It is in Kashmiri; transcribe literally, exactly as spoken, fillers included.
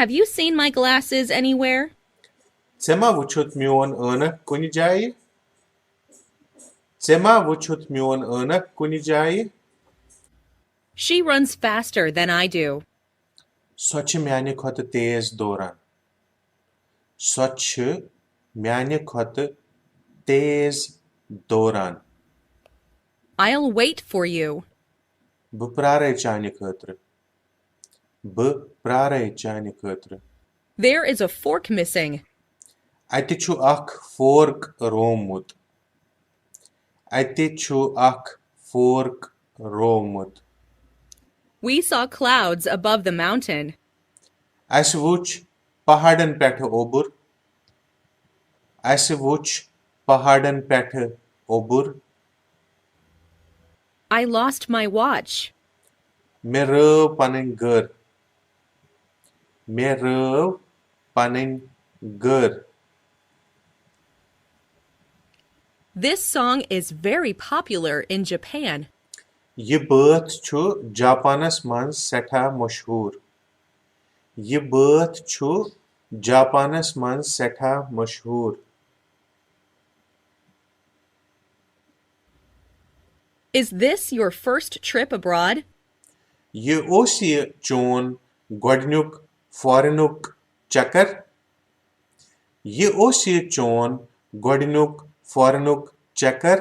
Have you seen my glasses anywhere? ژےٚ ما وُچھُتھ میون عٲنکھ کُنہِ جایہِ؟ ژےٚ ما وُچھُتھ میون عٲنکھ کُنہِ جایہِ؟ She runs faster than I do. سۄ چھِ میانہِ کھۄتہٕ تیز دوران۔ سۄ چھِ میانہِ کھۄتہٕ تیز دوران۔ I'll wait for you. بہٕ پرارے چانہِ خٲطرٕ۔ بہٕ پرارے چانہِ خٲطرٕ۔ There is a fork missing. اَتہِ چھُ اکھ فورک روومُت۔ اَتہِ چھُ اکھ fork روومُت۔ We saw clouds above the mountain. اَسہِ وُچھ پہاڑن پٮ۪ٹھٕ اوٚبُر۔ اَسہِ وُچھ پہاڑن پٮ۪ٹھٕ اوٚبُر۔ I lost my watch. مےٚ رٲو پنٕنۍ گٔر۔ مےٚ رٲو پنٕنۍ گٔر۔ This song is very popular in Japan. یہِ بٲتھ چھُ جاپانس منٛز سٮ۪ٹھاہ مشہوٗر۔ یہِ بٲتھ چھُ جاپانس منٛز سٮ۪ٹھاہ مشہوٗر۔ Is this your first trip abroad? یہِ اوس یہِ چون گۄڈٕنیُک فارنُک چکر؟ یہِ اوس یہِ چون گۄڈٕنیُک فارنُک چکر؟